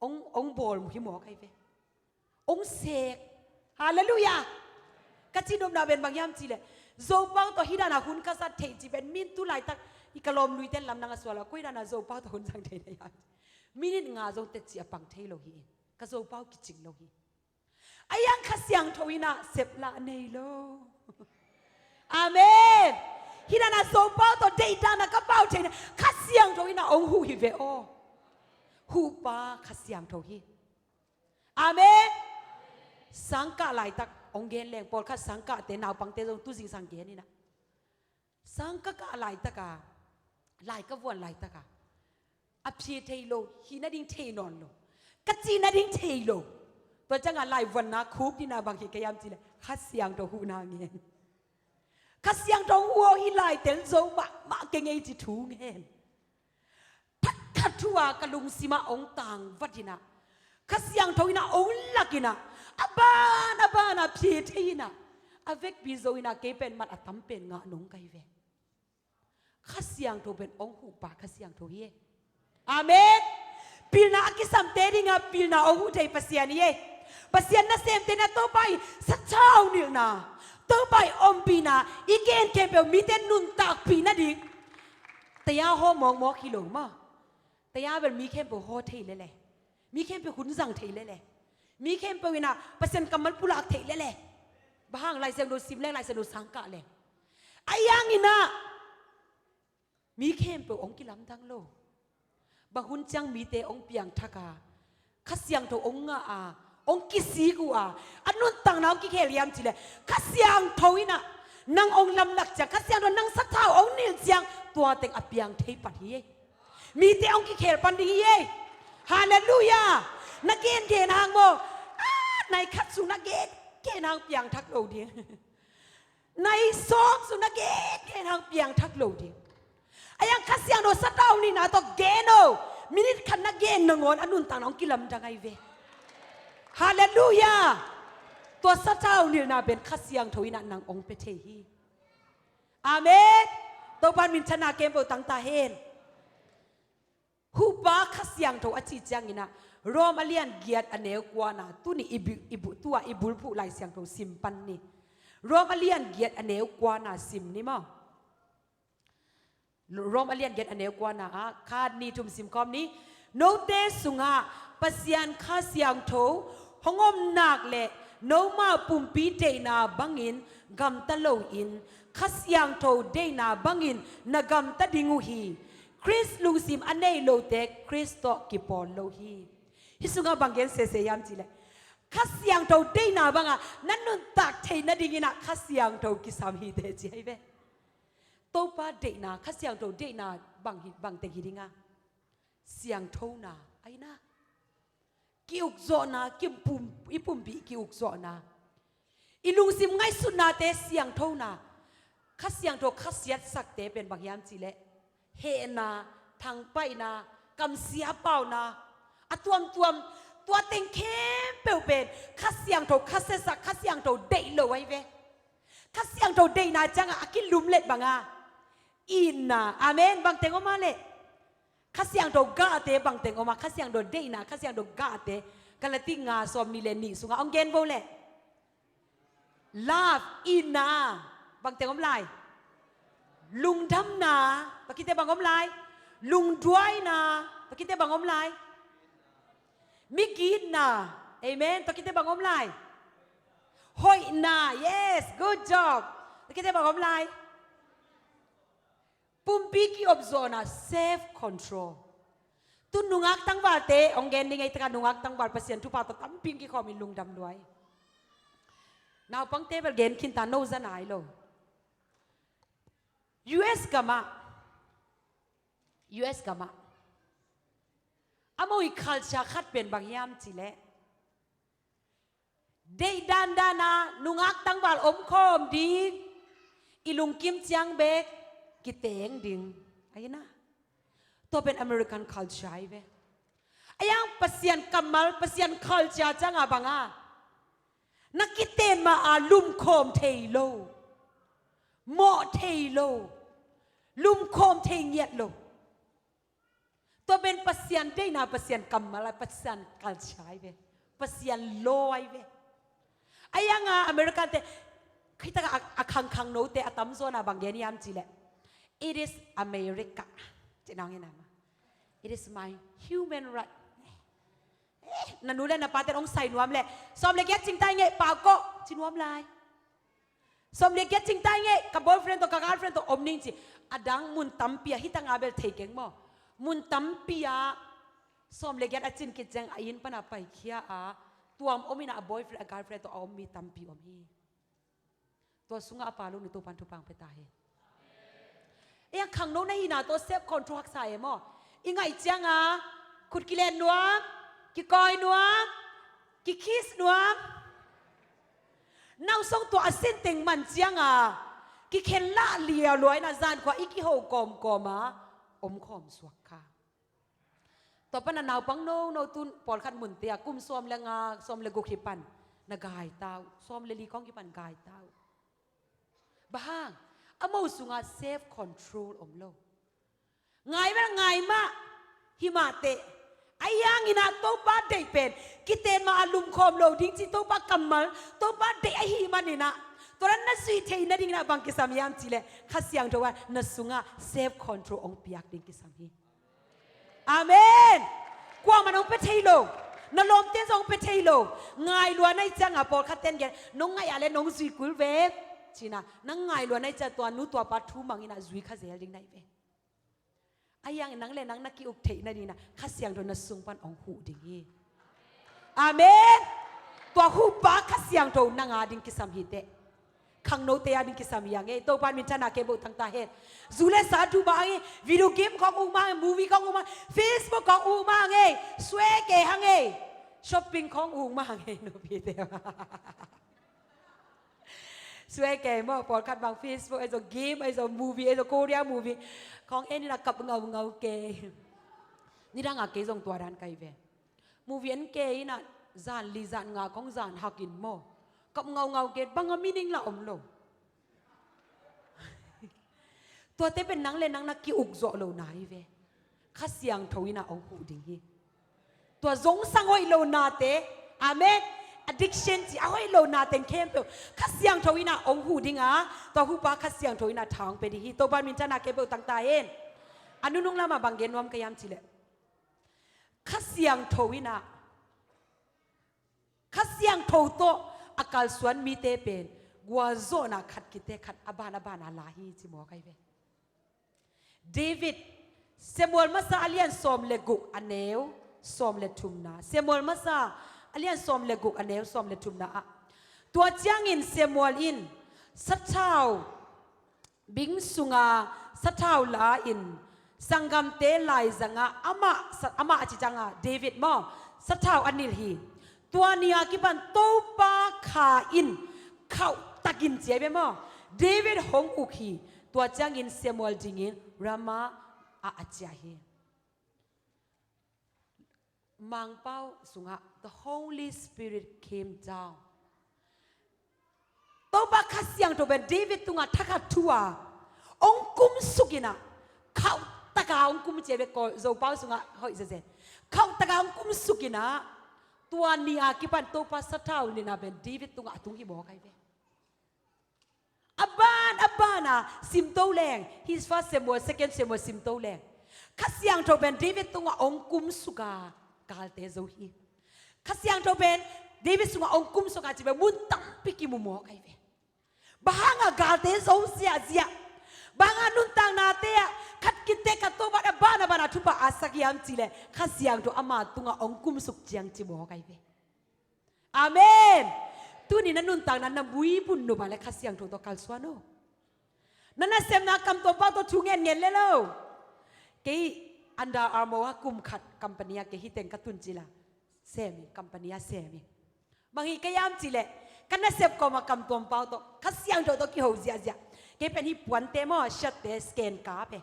hong, hong bawl hi mawk ai ve. Hong sek. Halleluiah. Ka cihnopna pen bang hiam cihleh, Zopau tawh hih dana hun ka zat theih cih pen min tu laitak i ka lawm luiten lamdang a sual a, koi dana Zopau tawh hun zang thei na hiam? Minit nga zong teci a pang thei lo hi in, ka Zopau kicing lo hi. A iang Kha Siangtho inah seplah nei lo. Amen. Hih dana Zopau tawh deih dana ka pau theihna Kha Siangtho inah hong huh hi ve aw. Huhpa Kha Siangtho hi. Amen. Sangkah laitak hong gen leng, pawlkhat sangkahte naupangte zong tu zingsang gen inah, sang ka kah laitaka, lai ka vuan laitaka, a phia thei lo, hih nading thei nawn lo, ka cih nading thei lo. Tua ciangah lai vuanna khuk dina bang hi ka hiam cihleh, Kha Siangtho huhna ngen. Kha Siangtho hong huh aw, hih lai tel zo mahmah kei ngei ci thu ngen. Thatthat thu-a ka lungsimah hong tangvat inah, Kha Siangtho inah hong lak inah, a ban a banah phia thei inah, a vekpi zo inah kei pen mat a tam pen ngah nong kai ve. Kha Siangtho pen hong huhpa Kha Siangtho hi e. Amen. Pilna a kisamte dinga pilna hong huh thei Pasian hi e. Pasian nasemte na Topa i sathau nilhna, Topa i ompihna i gen khempeuh mite nuntakpih nading. Taya haw mawkmawk hi lo maw. Taya bel mi khempeuh haw thei lele. Mi khempeuh hun zang thei lele. Mi khempeuh inah Pasian kammal pulak thei lele. Bang hang, Lai Siangtho sim leng, Lai Siangtho sangkah leng. Ahi hangin ah mi khempeuh hong kilamdang lo. Bang hun ciang mite hong piangthak a, Kha Siangtho hong ngah a, hong kisik uh a, a nuntakna hong kikhel hiam cih leh Kha Siangtho in ah nang hong lamlak ciang, Kha Siangtho nang sathau hong nilh ciang, tua teng a piang thei pan hi ei. Mite hong kikhel pan ding hi ei. Halleluiah. Na gengen hang maw, ah, nai khat sung na gengen hang piangthak lo ding. Nai sawm sung na gengen hang piangthak lo ding. Ahi hang Kha Siangtho sathau nilhna tawh gen o. Minit khat na gen nangawn a nuntakna hong kilamdang ahi ve. Halleluiah. Tua sathau nilhna pen Kha Siangtho in ah nang hong pia thei hi. Amen. Topa'n minthanna khempeuh tang ta hen. Huhpa Kha Siangtho a cih ciangin ah, Rom a lian giat a neu kuana, tuni i bu-, i bu-, tua i bulphuh Lai Siangtho sim pan ni. Rom a lian giat a neu kuana sim ni maw. Rom a lian giat a neu kuana ah, khat, nih, thum sim khawm ni. Note sungah Pasian Kha Siangtho hong om nak leh nomau pumpi deihna bangin gamta loin, Kha Siangtho deihna bangin na gamta ding uh hi. Khrist lungsim a nei lote Khrist tawh kipawl lo hi. Hih sungah bang gen sese hiam cih leh, Kha Siangtho deihna banga na nuntak theih nadingin ah Kha Siangtho kisam hi teh ci hi ve. Topa deihna, Kha Siangtho deihna bang hi, bang teng hi ding a? Siangthona, ahi na. Ki-ukzawhna, ki pum-, i pumpi ki-ukzawhna. I lungsim ngaihsutnate siangthona. Kha Siangtho khasiatsakte pen bang hiam cih leh, hehna, thangpaihna, kamsia pauna, a tuamtuam, tua teng khempeuh pen Kha Siangtho khasiatsak, Kha Siangtho deih lo ahi ve. Kha Siangtho deihna ciangah a kilumlet banga itna. Amen. Bang teng om a leh? Kha Siangtho gahte bang teng om a, Kha Siangtho deihna, Kha Siangtho gahte, Galati nga sawmnih le nih sungah hong gen vo leh. Love, itna, bang teng om lai? Lungdamna, tua khit teh bang om lai? Lungduaina, tua khit teh bang om lai? Migitna, amen, tua khit teh bang om lai? Hoihna, yes, good job. Tua khit teh bang om lai? Pumpi ki-ukzawhna, self control. Tu nungak tangvalte hong gen ding ei, taka nungak tangval Pasian thupha tawh tampi hong kikhawm in lungdam lua ei. Naupangte bel gen khin ta, no za nai lo. U S gamah, U S gamah a mo i culture khat pen bang hiam cih leh, deih dandan a nungak tangval omkhawm ding, i lungkim ciang bek kiteng ding. Ahi na. Tua pen American culture ahi ve. Ahi hang Pasian kammal, Pasian culture ciangah banga, na kiten ma-a lumkhawm thei lo, mawh thei lo, lumkhawm thei ngiat lo. Tua pen Pasian deihna, Pasian kammal, Pasian culture ahi ve. Pasian law ahi ve. Ahi hanga Americante, khitaka a, a khangkhang note a tamzaw na bang gen hiam cih leh, "It is America," ci nang hi na ma. "It is my human right." Eh, na nu le na pate hong sai nuam leh, "Sawm le giat cingtai ngei, pau kawh," ci nuam lai. "Sawm le giat cingtai ngei, ka boyfriend tawh, ka girlfriend tawh om ning," ci. A dang mun tampi ah, hih tangah bel thei keng maw? Mun tampi ah sawm le giat a cin khit ciang a inn pana paikhia a, tuam om in a boyfriend, a girlfriend tawh a om mi tampi om hi. Tua sungah a pau lo ni, Topa'n thupha hong pia ta hen. Ei, a khangno na hihna tawh self control haksa e maw? I ngaih cianga khut kilen nuam, kikawi nuam, kikiss nuam. Nausong tua a sin teng man cianga kikhen lah lialuai na, zankhua i kiho kawmkawma omkhawm suak kha. Tua pana naupang nono tun pawlkhat munte ah kum sawm le nga, sawm le guk hi pan na gai ta uh, sawm le li khawng hi pan gai ta uh. Bang hang? A mo sungah self control om lo. Ngai mah, ngai mah, himah teh. Ahi hangin ah Topa deih pen kiten ma-a lumkhawm lo ding cih Topa kammal, Topa deih ahih manin ah, tua dan na zuih theih nadingin ah bang kisam hiam cih leh, Kha Siangtho ah na sungah self control hong piak ding kisam hi. Amen. Kuamah in hong pia thei lo. Na lawmte zong hong pia thei lo. Ngai lua na hih cianga pawlkhat ten gen, "Nong ngaih ah leh nong zuih kul ve. Cina, nang ngai lua na hi ciah tua nu tua pa thu mang inah zui kha zel ding na hi ve. A hiang nang le nang na ki-uk theih nading inah Kha Siangtho na sung pan hong huh ding hi. Amen. Tua huhpa Kha Siangtho nang a ding kisam hi teh. Khangnote a ding kisam hi a ngei. Topa min thana kei boh tangta hen. Zu le sa thu bang hi. Video game khong uk mah ngei. Movie khong uk mah ngei. Facebook khong uk mah ngei. Suai kei hang ngei. Shopping khong uk mah ngei. Nopite. Suai kei maw, pawlkhat bang Facebook ahi zong, game ahi zong, movie ahi zong, Korea movie khong en inah kap ngaungau kei. Nidang a kei zong tua dan ka hi ve. Movie en kei inah zan li zan nga khong zan hak in maw, kap ngaungau kei, bang a meaning lah om lo. Tuate pen nang le nang na ki-uk zawh lo na hi ve. Kha Siangtho inah hong huh ding hi. Tua zongsang hoih lo nate, amen. Addiction ci a hoih lo nate khempeuh Kha Siangtho inah hong huh ding a, tua huhpa Kha Siangtho inah tha hong pia ding hi. Topa min thana kei boh tangta hen. A nunung lamah bang gen nuam ka hiam cih leh, Kha Siangtho inah, Kha Siangtho tawh a kalsuan mite pen gualzawhna khat khit teh khat a ban a ban a la hi ci mawk ahi ve. David, Samuel masa a lian sawm le guk a neu sawm le thumna. Samuel masa a lian sawm le guk a neu sawm le thumna ah, tua ciangin Samuel in sathau bing sunga sathau la-in sanggamte laizangah amah, sa-, amah a ci ciangah David maw, sathau a nilh hi. Tua ni a kipan Topa kha in khauhtakin ci ahi ve maw, David hong uk hi. Tua ciangin Samuel dingin Ramah ah a ciah hi. Mangpau sungah the Holy Spirit came down. Topa Kha Siangtho pen David tungah thakhat thu a hong kumsuk inah, khauhtaka hong kum ci ahi ve, Kawl Zopau sungah hoih zezen. Khauhtaka hong kumsuk inah, tua ni a kipan Topa sathau nilhna pen David tungah a tung hi mawk ahi ve. A ban a ban a simto leng, his First Samuel, Second Samuel simto leng, Kha Siangtho pen David tungah hong kumsuk a galte zo hi. Kha Siangtho pen David sungah hong kumsuk a ci pen mun tampi kimu mawk ahi ve. Bang hangah galte zo ziahziah, bang hangah nuntaknate ah khat khit teh khat Topa a ban a ban a thupha a sak hiam cih leh Kha Siangtho ama tungah hong kumsuk ciang ci mawk ahi ve. Amen. Tuni na nuntakna na muibun nop a leh Kha Siangtho tawh kalsuan o. Na nasepna kamtuam pau tawh thu ngenngen le lo. Kei Under Armour a kum khat company a kei hi teng ka tun cila sem in, company a sem in. Bang hi ka hiam cih leh ka nasep kawm a kamtuam pau tawh Kha Siangtho tawh kiho ziahziah. Kei pen hih puante maw, shirt te scan kap e.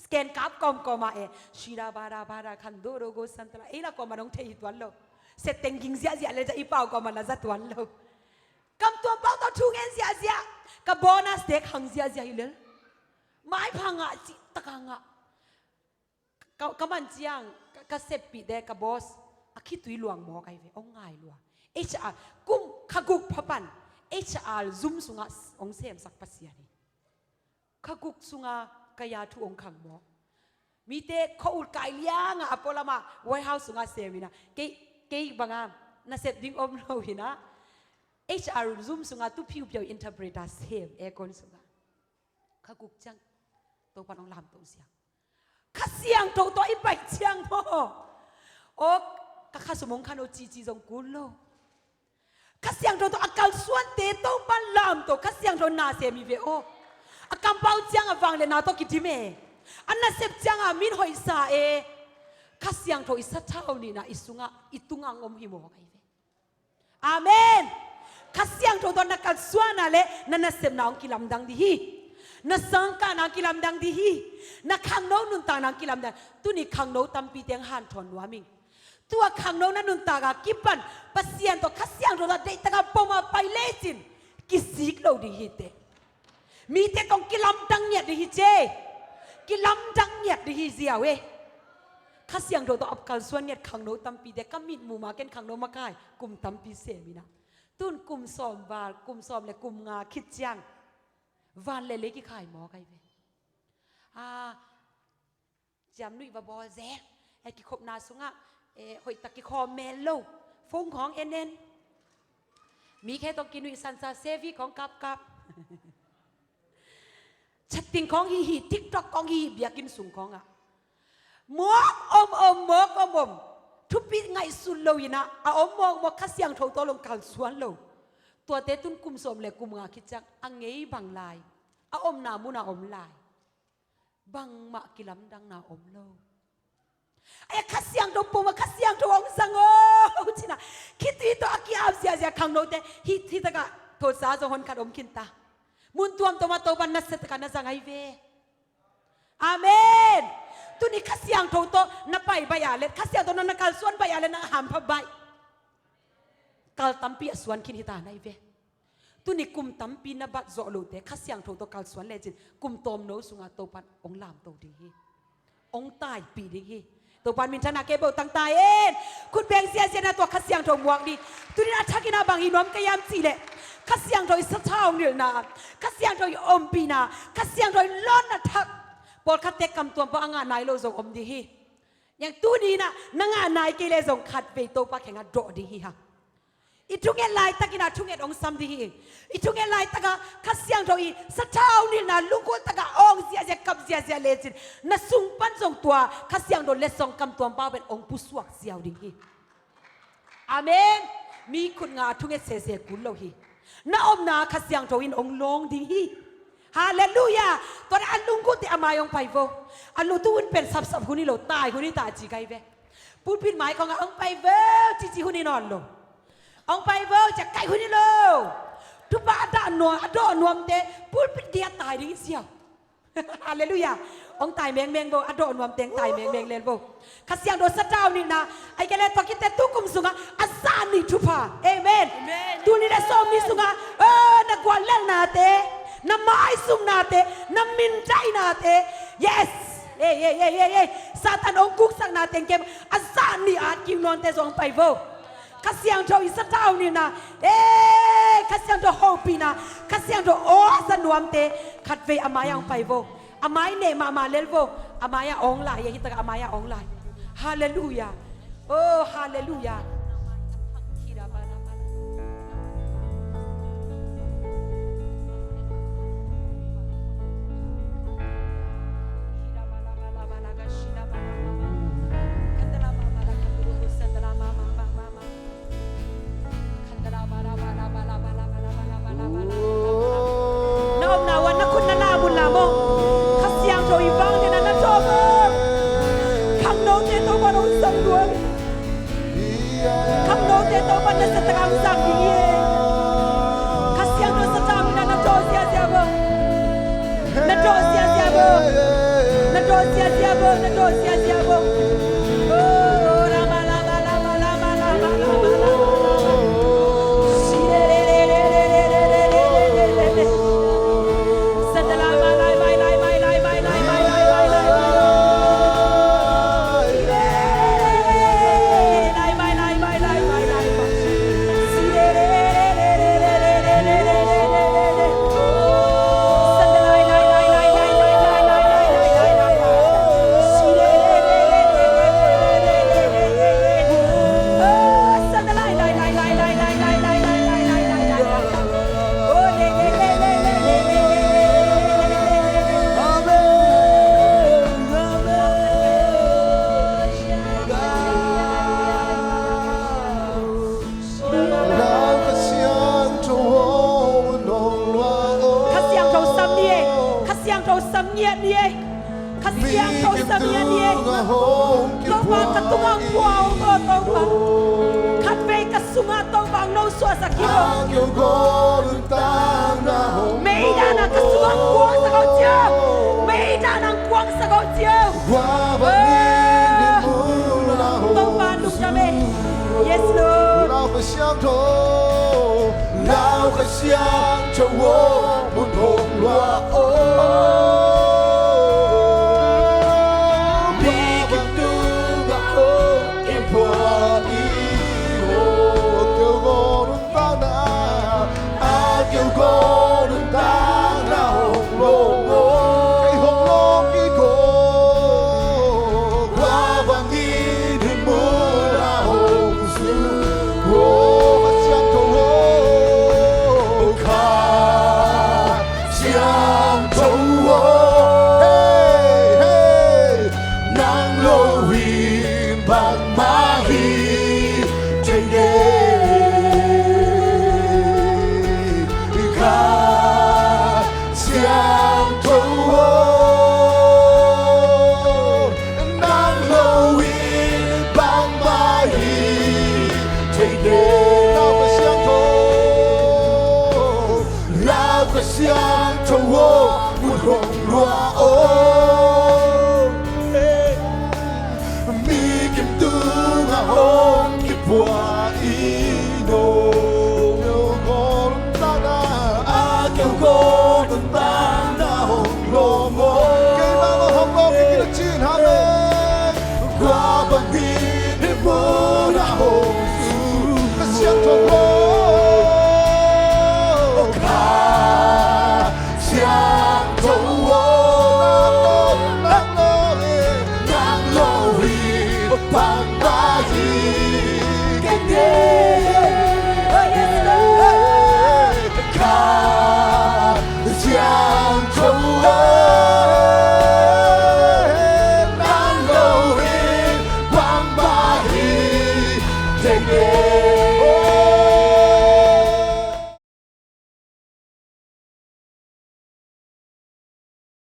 Scan kap kawmkawm a e. Shira bara bara khan do do go santala. Ei la kawm a dong thei hi tuan lo. Set teng ging ziahziah le za i pau kawm a na za tuan lo. Kamtuam pau tawh thu ngen ziahziah. Ka bonus te khang ziahziah hi lel. Maipha ngah cih taka ngah. Ka, ka man ciang, ka, ka seppihte, ka boss, a khitui luang mawk ahi ve, hong ngai lua. H R, kum kha guk pha pan, H R zum sungah hong semsak Pasian hi. Kha guk sunga ka ya thu hong khang mawk. Mite khua-ul kai lianga a pualamah warehouse sungah sem inah. Kei, kei banga nasep ding om lo inah. H R zum sungah tu phiupiau interpreter sem aircon sungah. Kha guk ciang Topan hong lamto siang. Kha Siangtho tawh i paih ciang maw, aw, ka khasum hong khan aw cici zong kul lo. Kha Siangtho tawh a kalsuante Topan lamto, Kha Siangtho nasem hi ve aw. A kampau ciang a vangliatna tawh kidim e. A nasep ciang a min hoihsa e. Kha Siangtho i sathau nihna i sungah, i tungah hong om hi mawk ahi ve. Amen. Kha Siangtho tawh na kalsuanna le na nasepna hong kilamdang dih hi. Na sangkahna hong kilamdang dih hi. Na khangno nuntakna hong kilamdang. Tuni khangno tampi teng hanthawn nuam ing. Tua khangno na nuntak a kipan Pasian tawh Kha Siangtho tawh deihtaka pom a pai lecin kisik lo ding hi teh. Mite kong kilamdang ngiat dih hi ce. Kilamdang ngiat dih hi ziau e. Kha Siangtho tawh a kalsuan ngiat khangno tampite ka mit muma ken khangno makai kum tampi sem inah. Tun kum sawm val, kum sawm le kum nga khit ciang van le lei kikhai mawk ahi ve. A, ciamnuih va bawl zel. E, kikhopna sungah, e, hoihtak kikhawm mel lo. Phone khawng en en. Mi khe tawh kinuih sansa sevi khawng kapkap. Chatting khawng hi hi, TikTok khawng hi hi, biakinn sung khawngah mawk om om, mawk om om, thupi ngaihsut lo inah a om mawkmawk Kha Siangtho tawh long kalsuan lo. Tuate tun kum sawm le kum nga khit ciang a ngei bang lai, a omna munah om lai. Bangmah kilamdanna om lo. Ai, Kha Siangtho puma Kha Siangtho hong zang o, cina khitui tawh a ki-ap ziahziah khangnote hih, hih takah thawhsa zong hon khat om khinta. Mun tuamtuamah Topa nasia takah na zang ahi ve. Amen. Tuni Kha Siangtho tawh na pai baih a le, Kha Siangtho na, na kalsuan baih a le, na hampha baih. Kal tampi a suan khin hita na hi ve. Tuni kum tampi na bat zawh lote Kha Siangtho tawh kalsuan lecin kum tawmno sungah Topan hong lamto ding hi. Hong taipih ding hi. Topan minthanna kei bo tangta in. Khut beng ziahziah na tua Kha Siangtho muak ding. Tunin a thakin a bang hi nuam ka hiam cihleh, Kha Siangtho i sathau nilhna, Kha Siangtho i ompihna, Kha Siangtho i lawnna thak, pawlkhatte kamtuam pah a ngah nai lo zong om ding hi. Niang tuni inah na ngah nai kei le zong khatvei Topa kiangah dawh ding hi hang. I thunget laitakin a thunget hong sam ding hi. I thunget laitakah Kha Siangtho i sathau nilhna lungkul takah awng ziahziah, kap ziahziah lecin na sung pan zong tua Kha Siangtho letsong kamtuam pau pen hong pusuak ziau ding hi. Amen. Mi khut nga a thunget sese kul lo hi. Na omna Kha Siangtho in hong lawng ding hi. Halleluiah. Tua a lungkul teh a mai hong pai vo. A lungkul hun pen sapsap hun hi lo, tai hun hi ta ci kai ve. Pulpit mai khawngah hong pai vo cici hun hi nawn lo. Hong pai vo ciah kai hun hi lo. Thupha a dah nuam, a dawh nuamte pulpit dia tai ding hi siau. Halleluiah. Hong tai mengmeng vo, a dawh nuamte hong tai mengmeng lel vo. Kha Siangtho sathau nilhna, ai kei le tua kitte tu kum sungah a zah nih thupha. Amen. Amen. Tuni le sawm nih sungah, oh, na guallelhnate, na maizumnate, na mindaihnate. Yes. Ei, ei, ei, ei, ei. Satan hong kuksakna teng kem a zah nih at kim nawnte zong pai vo. Kha Siangtho i sathau nilhna, ei, Kha Siangtho hopihna, Kha Siangtho aw a za nuamte khatvei a mai-ah hong pai vo. A mai neh mahmah lel vo. A mai-ah awng lai, hih takah a mai-ah awng lai. Halleluiah. Oh, halleluiah. Na omna uah na khut na lam un la maw. Kha Siangtho i vang nena na tawm un. Khangnote Topa hong zang nuam hi. Khangnote Topa nasia takah hong zang ding hi. Kha Siangtho sathau nilhna na daw ziahziah vo. Na daw ziahziah vo. Na daw ziahziah vo. Na daw ziahziah vo. Oh, Rama, Rama, Rama, Rama, Rama, Rama, Rama. Kha Siangtho sam ni ei. Kha Siangtho sam ngiat ni ei. Kha Siangtho sam ngiat ni ei. Topa ka tungah hong pua aw Topa. Khatvei ka sungah Topa hong nosuahsak hi aw. Meidana ka sungah hong kuangsak aw ci aw. Meidana hong kuangsak aw ci aw. Topa lungdam ei. Yes Lord. Lau Kha Siangtho, Lau Kha Siangtho aw, mun hong luah aw. Mi kim tungah hong kim phuak hi aw. Keu gawl hun takna, a keu gawl hun takna hong lawng aw. Kei hong lawng hi aw. Kua bangin hih munah hong zu aw. Kha Siangtho aw, Kha Siangtho aw, Tua